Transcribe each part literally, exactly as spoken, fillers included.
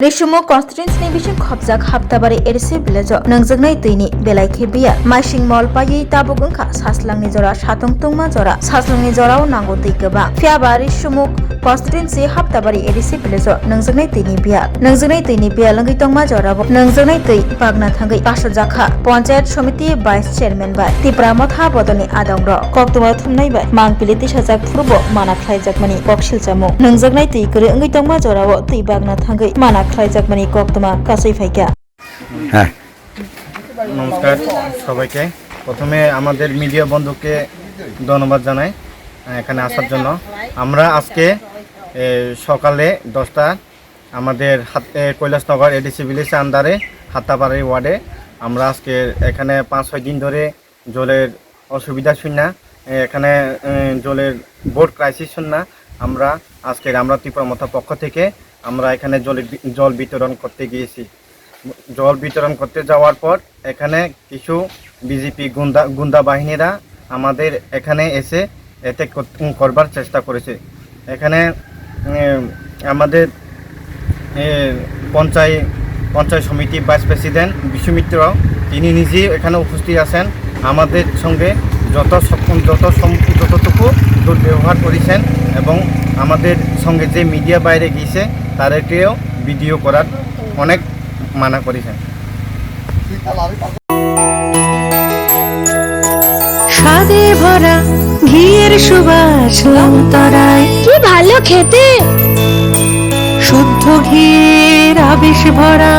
Risumuk constituency ni bising khopjak Haptabari A D C village o nwngjwknai twi ni belai khe biya. Maising mol paiwi tabuk wngkha saslangni jora, satong tungma jora. Saslangni jorao nango twi kwbang. Phiya ba Risumuk constituency Haptabari A D C village o nwngjwknai twi ni biya. Nwngjwknai twi ni biya wngwi tongma jorao nwngjwknai twi bagna thangwi kasojakha. Panchayat Samiti Vice Chairman bai Tipra Motha bodolni adongrok koktwma thumnai bai mangpili tisajak phuru bo mana khlaijakmani kok silchamung. Nungjaknai twi kwrwi wngwi tongma jorao twi bagna thangwi mana khlaijakmani koktwma kasui phaikha. হ্যাঁ। নমস্কার সবাইকে। প্রথমে আমাদের মিডিয়া বন্ধুকে ধন্যবাদ জানাই, আহ, এখানে আসার জন্য। আমরা আজকে, এ, সকালে দশটা আমাদের হাত-, এ, কৈলাসনগর এডিসি ভিলেজ আন্ডারে হাত্তাপাড়ি ওয়ার্ডে আমরা আজকে এখানে পাঁচ ছয় দিন ধরে জলের অসুবিধা শুন না, এ, এখানে, এ, জলের বোর্ড ক্রাইসিস শুন না, আমরা আজকের আমরা ত্রিপুরা মথা পক্ষ থেকে আমরা এখানে জলের বি-, জল বিতরণ করতে গিয়েছি। জল বিতরণ করতে যাওয়ার পর এখানে কিছু বিজেপি গুন্ডা, গুন্ডা বাহিনীরা আমাদের এখানে এসে অ্যাটাক কর-, করবার চেষ্টা করেছে। এখানে, উম, আমাদের, এ, পঞ্চায়েত, পঞ্চায়েত সমিতি ভাইস প্রেসিডেন্ট বিশ্বমিত্র, তিনি নিজে এখানে উপস্থিত আছেন। আমাদের সঙ্গে যত সক্ষম, যত সম-, যতটুকু দুর্ব্যবহার করেছেন এবং আমাদের সঙ্গে যে মিডিয়া বাইরে গিয়েছে, তাদেরকেও ভিডিও করার অনেক মানা করেছেন। স্বাদে ভরা ঘিয়ের সুবাস লংতরায়। কি ভালো খেতে! শুদ্ধ ঘিয়ের আবেশ ভরা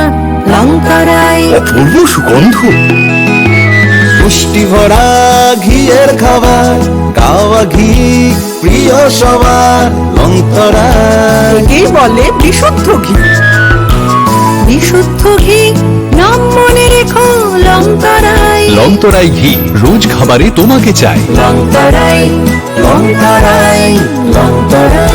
লংতরায়। অপূর্ব সুগন্ধ। পুষ্টি ভরা ঘিয়ের খাবার, গাওয়া ঘি প্রিয় সবার লংতরায়। একেই বলে বিশুদ্ধ ঘি। বিশুদ্ধ ঘি, নাম মনে রেখো লংতরায়। লংতরাই ঘি, রোজ খাবারে তোমাকে চাই। লংতরায়, লংতরায়, Longtharai.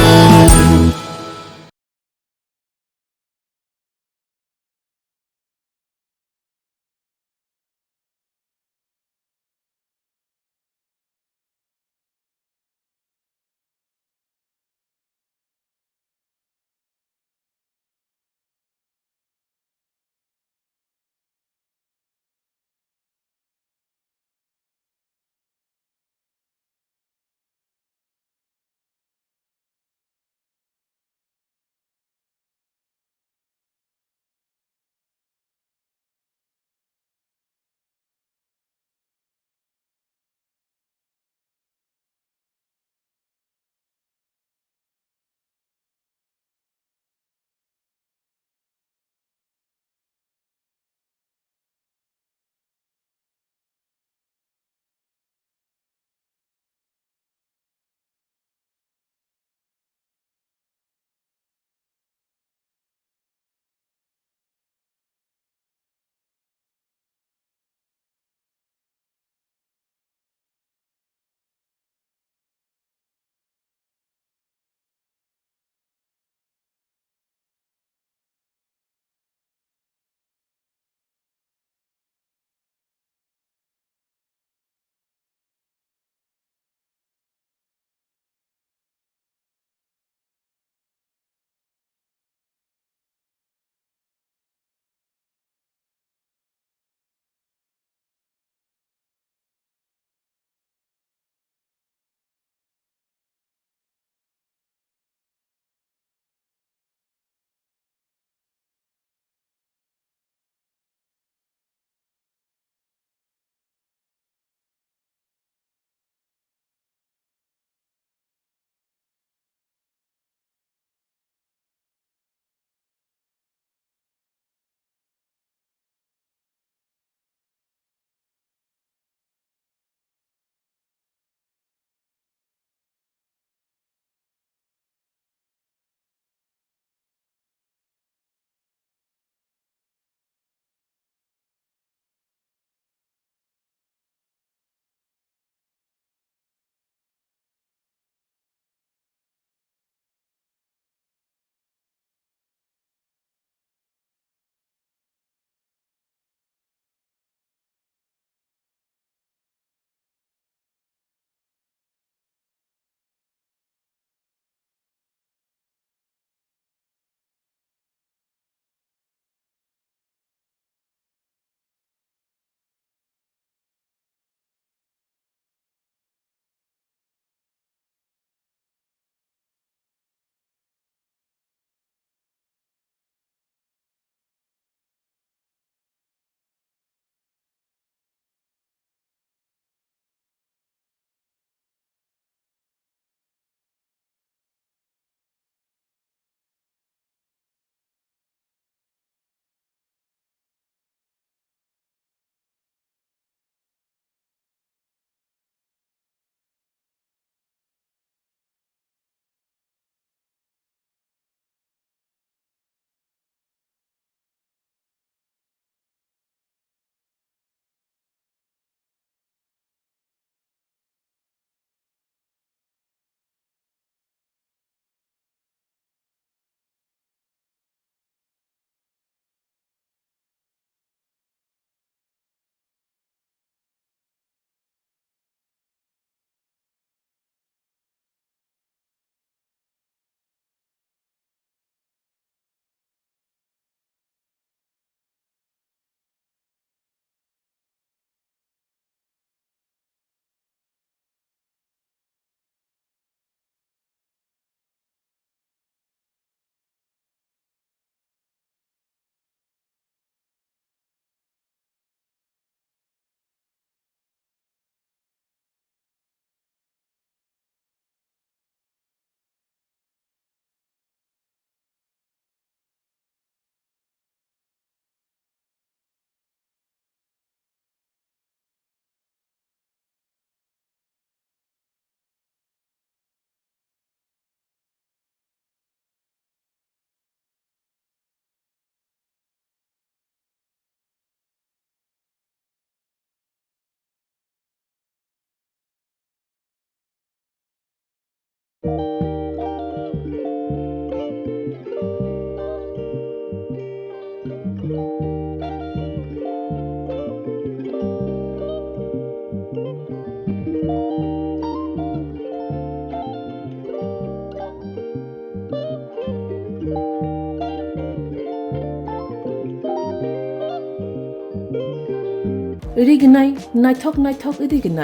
Rignai, naithok naithok rignai.